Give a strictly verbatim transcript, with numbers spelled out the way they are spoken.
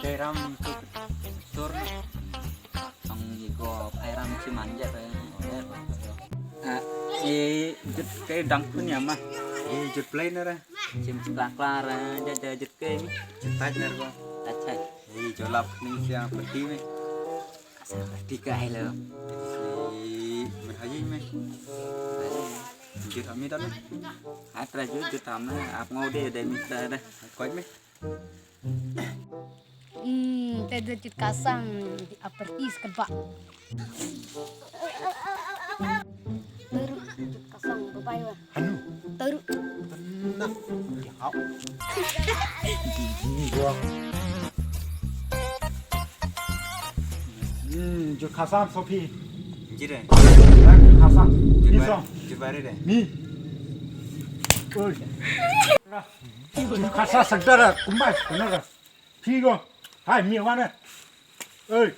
Kairam tu tur. Tong iko kairam si manja pe. Ah, e jut kai dang pun ya ma. E jut play na ra. Sim klar klar ja ja jut kai. Jut tai na ko. Achai. E jolap ni sia peti me. Asa peti ka hello. E menhaji me. Jut ami dan. Atra jut jut am na ap ngau de de mi ta da. Koi me. Hmm, te de jut kasang di apertis kebak. Teruk jut kasang bebai wa. Anu. Teruk. Tenang. Ya, au. Ini gua. Hmm, jut kasang sopi. Jire. Jut kasang. Jut ni bar-, song. Jut bare de. Ni. Oi. Jut kasang sedar kumbai, benar. Pigo. Hai, mi wane. Oi.